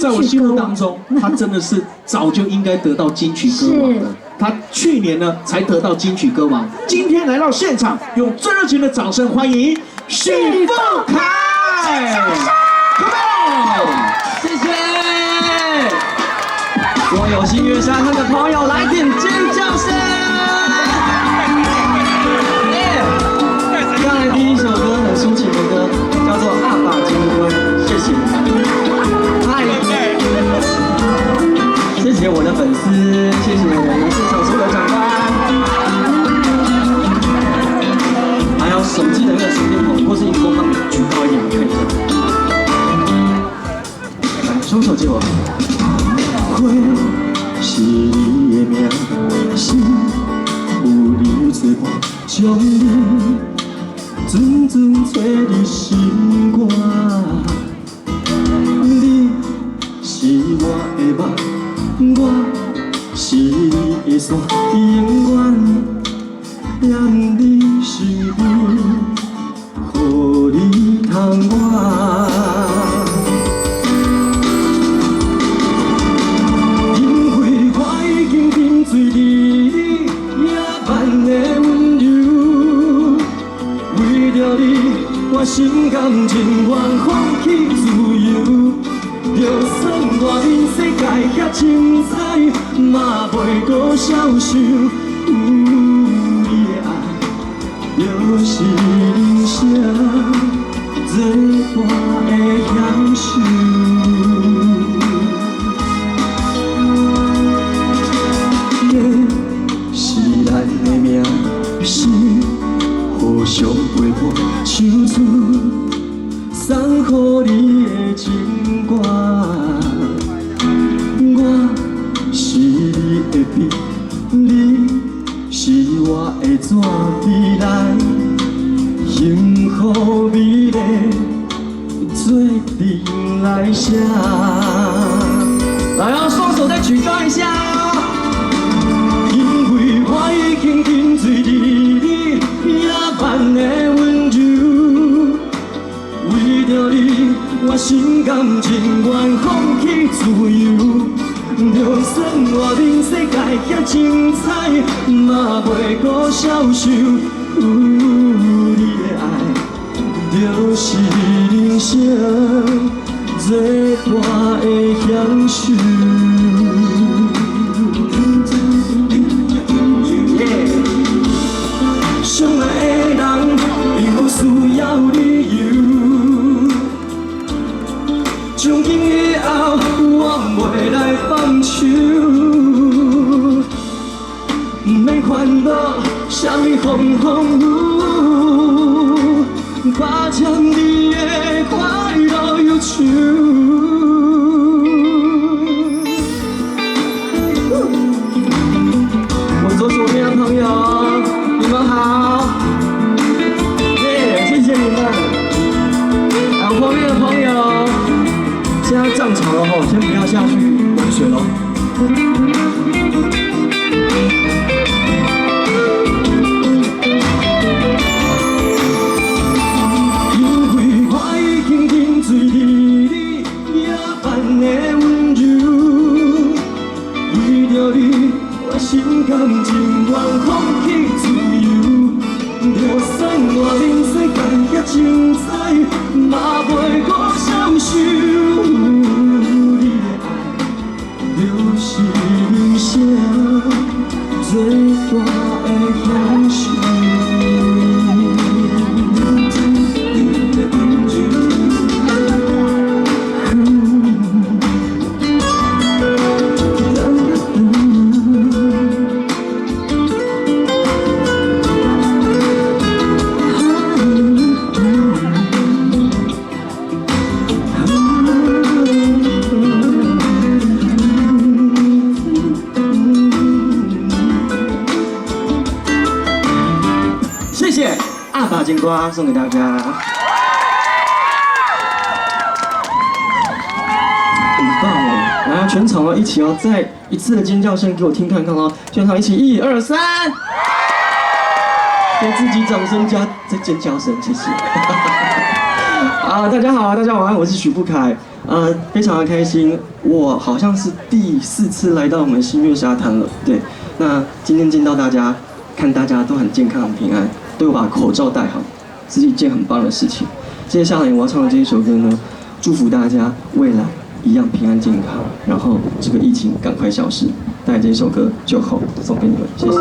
在我心目當中，他真的是早就應該得到金曲歌王的。他去年呢才得到金曲歌王，今天來到現場，用最熱情的掌聲歡迎許富凱。Come on！謝謝。所有新月沙灘的朋友，來點尖叫聲！耶！剛才第一首歌很抒情的歌，叫做《阿爸金龜》，謝謝你們。嗨，謝謝我的粉絲，謝謝我們現場所有長官，還有手機的那個手電筒或是熒光棒舉高一點，看一下。來，雙手借我。花是你的名，心有你做伴，將你陣陣揣佇心肝。你是我的夢，我是你的山，永遠踮你身邊，予你通我。因為我已經沉醉佇你野蠻的溫柔，為著你，我心甘情願放棄自由。就算外面世界遐精彩，嘛袂閣消受。有你的愛，就是人生最大的享受。這是咱的命，是互相陪伴，唱出送予你的情歌。我是你的筆，你是我的紙，來幸福美麗做陣來寫。來哦，雙手再舉高一下哦。因為我已經沉醉佇你野蠻的溫柔，為著你，我心甘情願放棄自由。就算外面世界遐精彩，嘛袂閣消受。有你的愛，就是人生最大的享受。耶！相愛的人，並無需要理由。從今以後，我袂來放手。毋免煩惱，啥物風風雨雨，霸佔你的快樂憂愁。我左手邊的朋友，你們好，耶，謝謝你們。還有後面的朋友，現在漲潮了吼，先不要下去玩水嘍。因為我已經沉醉佇你野蠻的溫柔，為著你，我心甘情願放棄自由。就算外面世界遐精彩，嘛袂閣消受。你的愛，就是人生最大的享受。謝謝阿爸金瓜送給大家，很棒哦！來，全場哦，一起哦，再一次的尖叫聲給我聽看看哦！全場一起，一二三，給自己掌聲加再尖叫聲，謝謝。啊，大家好，大家晚安，我是許富凱，非常的開心，我好像是第四次來到我們新月沙灘了，對，那今天見到大家，看大家都很健康、很平安，都有把口罩戴好，是一件很棒的事情。接下來我要唱的這一首歌呢，祝福大家未來一樣平安健康，然後這個疫情趕快消失。帶來這一首歌就好送給你們，謝謝。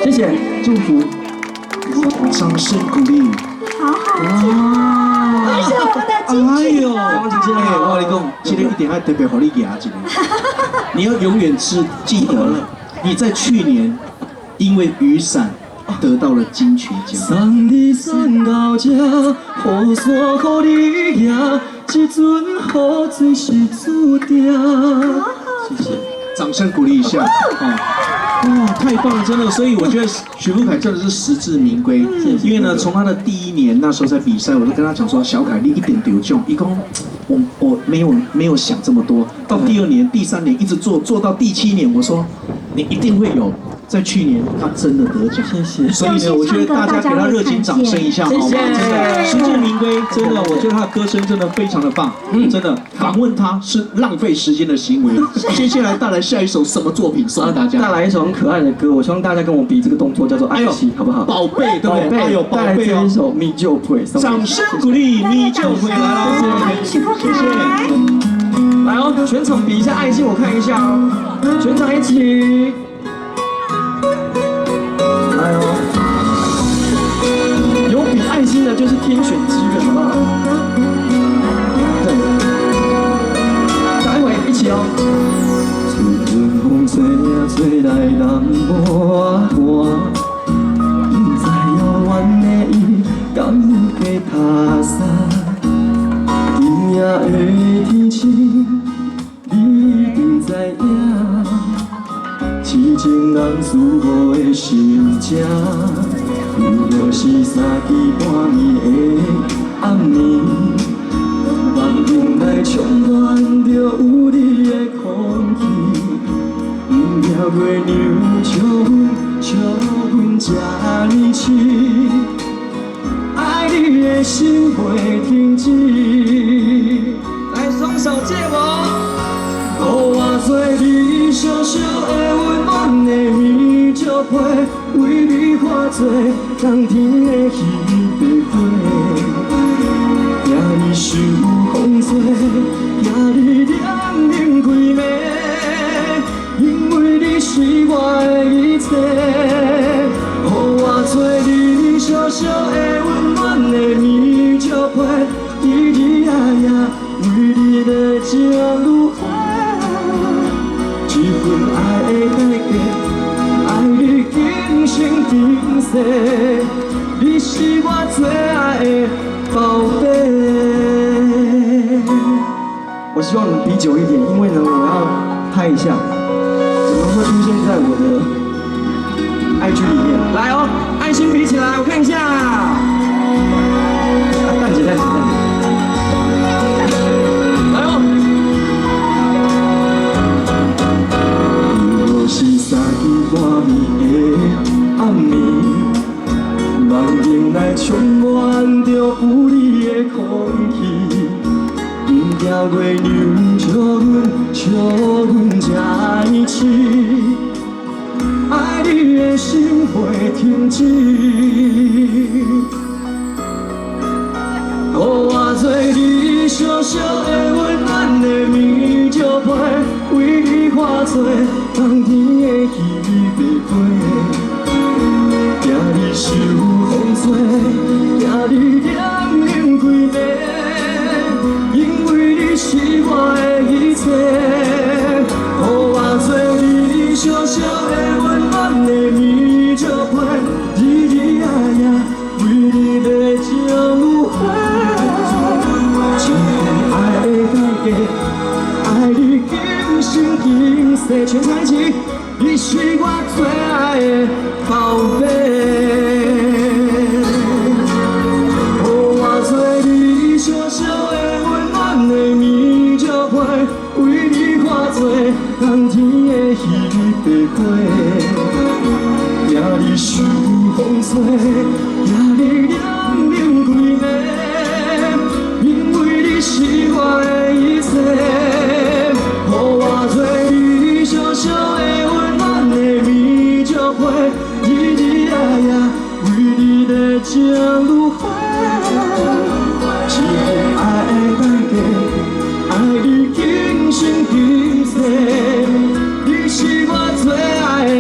謝謝祝福，掌聲鼓勵。好好聽啊！這是我們的金曲歌。哎，我跟你講，這個一定要特別予你舉一下。你要永遠記得，你在去年因為雨傘得到了金曲獎。送你送到這，雨傘予你舉，這陣雨水是注定。謝謝，掌聲鼓勵一下。啊。哇，太棒了，真的！所以我觉得許富凱真的是實至名歸。因為呢，從他的第一年那時候在比賽，我就跟他講說：“小凱，你一定得獎。”伊講我沒有想這麼多。到第二年、第三年一直做到第七年，我說你一定會有。在去年，他真的得獎，謝謝。所以呢，我覺得大家給他熱情掌聲一下，好嗎？真的實至名歸，真的，我覺得他的歌聲真的非常的棒，真的。訪問他是浪費時間的行為。接下來帶來下一首什麼作品送給大家？帶來一首很可愛的歌，我希望大家跟我比這個動作叫做愛心，好不好？寶貝，對不對？哎呦，寶貝哦！這一首《米酒配》，掌聲鼓勵米酒配來了，歡迎許富凱，謝謝。來哦，全場比一下愛心，我看一下哦，全場一起。來哦，有比愛心的，就是天選之人，好不好？對，待會一起哦。一陣風吹啊吹來南無寒，不知遙遠的伊敢有加拍捎。今夜的天晴，你一定知影。痴情難自無的心情，又是三更半暝的暗暝，夢境內充滿著有你的空氣，毋驚月娘笑阮，笑阮這呢痴，愛你的心袂停止。來，雙手借我。予我做你小小的溫暖的棉石被，為你化做冬天的彼白花。驚你受風吹，驚你涼冷規暝，因為你是我的一切。予我做你小小的溫暖的棉石被，日日夜夜為你的情如火。這份愛的代價，愛你今生今世，你是我最愛的寶貝。我希望你比久一點，因為呢，我要拍一下，怎麼會出現在我的 IG 裡面？來哦，愛心比起來，我看一下。等一下，等一下，來哦。又是三更半暝的暗暝，夢境內充滿著有你的空氣，毋驚月娘笑阮，笑阮這呢痴，愛你的心袂停止。予我做你小小的溫暖的棉石被，為你化做冬天的彼白花。驚你受風吹，驚你涼冷規暝，因為你是我的一切。予我做你小小的溫暖的棉石被，日日夜夜為你的情如火。這份愛的代價，愛你今生今世，全場一起，你是我最愛的寶貝。予我做你小小的溫暖的棉石被，為你化做冬天的彼白花。驚你受風吹，驚你涼冷規暝，因為你是我的一切。予我做你小小的溫暖的棉石被，日日夜夜為你的情如火。這份愛的代價，愛你今生今世，你是我最愛的。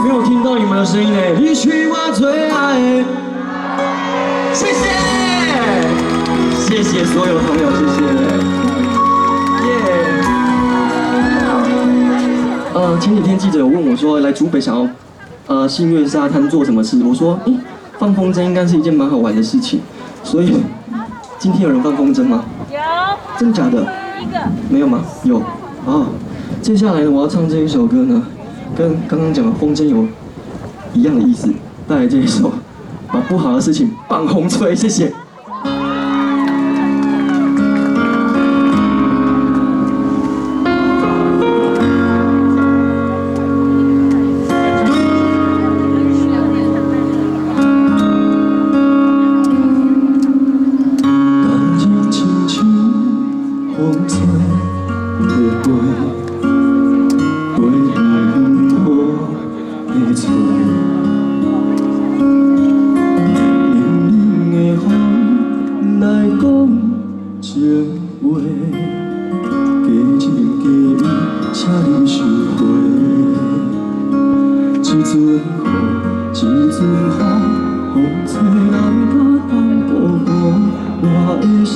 沒有聽到你們的聲音呢，你是我最愛的。謝謝，謝謝所有朋友，謝謝。耶。前幾天記者有問我說，來竹北想要，新月沙灘做什麼事？我說，放風箏應該是一件蠻好玩的事情。所以，今天有人放風箏嗎？有。真的假的？一個。沒有嗎？有。哦。接下來呢，我要唱這一首歌呢，跟剛剛講的風箏有一樣的意思，帶來這一首，把不好的事情放風吹，謝謝。感情親像風吹的飛，飛去遠方的嘴。冷冷的風來講情話，假情假意，請你收回。一陣雨，一陣風，風吹南甲東部湖，我的心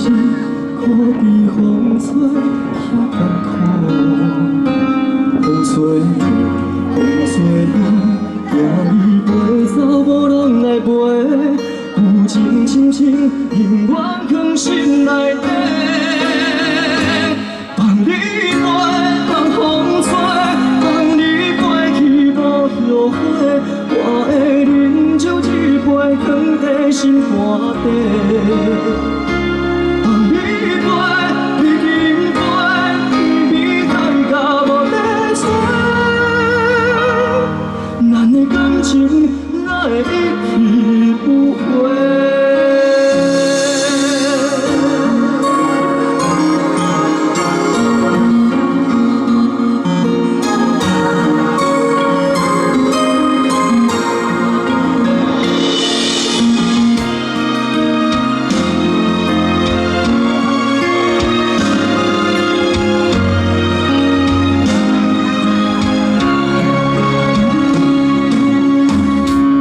可比風吹遐艱苦。風吹雨，風吹飞，惊你飞走無人來陪。舊情深深，永遠藏心內底。放你飛，放風吹，放你飛去無後悔。我會啉酒一杯，藏在心肝底。放你飛，已經飛，天邊海角無得找。咱的感情哪會一去不回？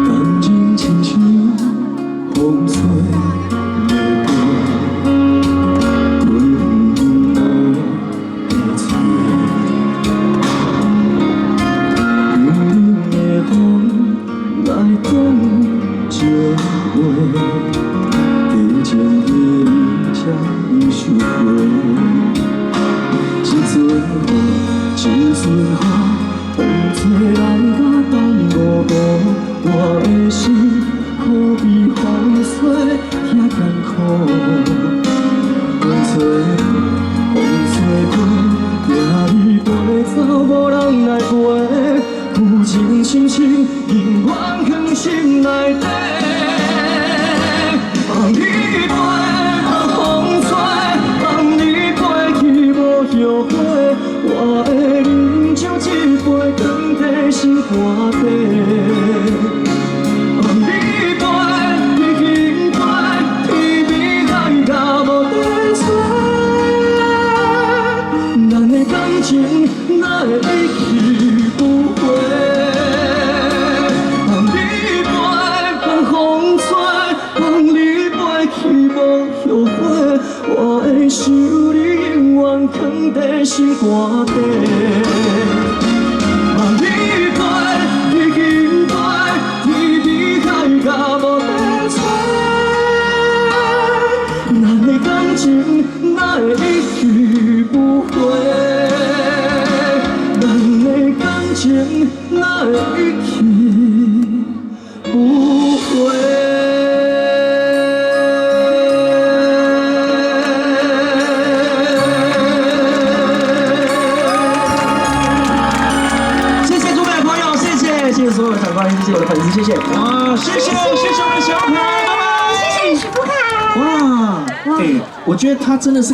感情親像風吹的飛，飛遠方的嘴。冷冷的風來講情話，假情假意，請你收回。一陣雨，一陣風，風吹南甲東五湖，我的心可比風吹遐艱苦。風吹雨，風吹飛，惊你飛走無人來陪。舊情深深，永遠藏心內底。放你飛，放風吹，放你飛去無後悔。我會啉酒一杯，藏在心肝底。放你飛，已經飛，天邊海角無得找。咱的感情哪會一去不回？放你飛，放風吹，放你飛去無後悔。我會想你永遠藏在心肝底。放你飛，已經飛，天邊海角無得找。咱的感情哪會一去不回？咱的感情哪會一去不回？謝謝諸位朋友，謝謝，謝謝所有的長官，謝謝我的粉絲，謝謝。哇，謝謝謝謝我們的小凱，拜拜。謝謝許富凱。哇，哎，我覺得他真的是。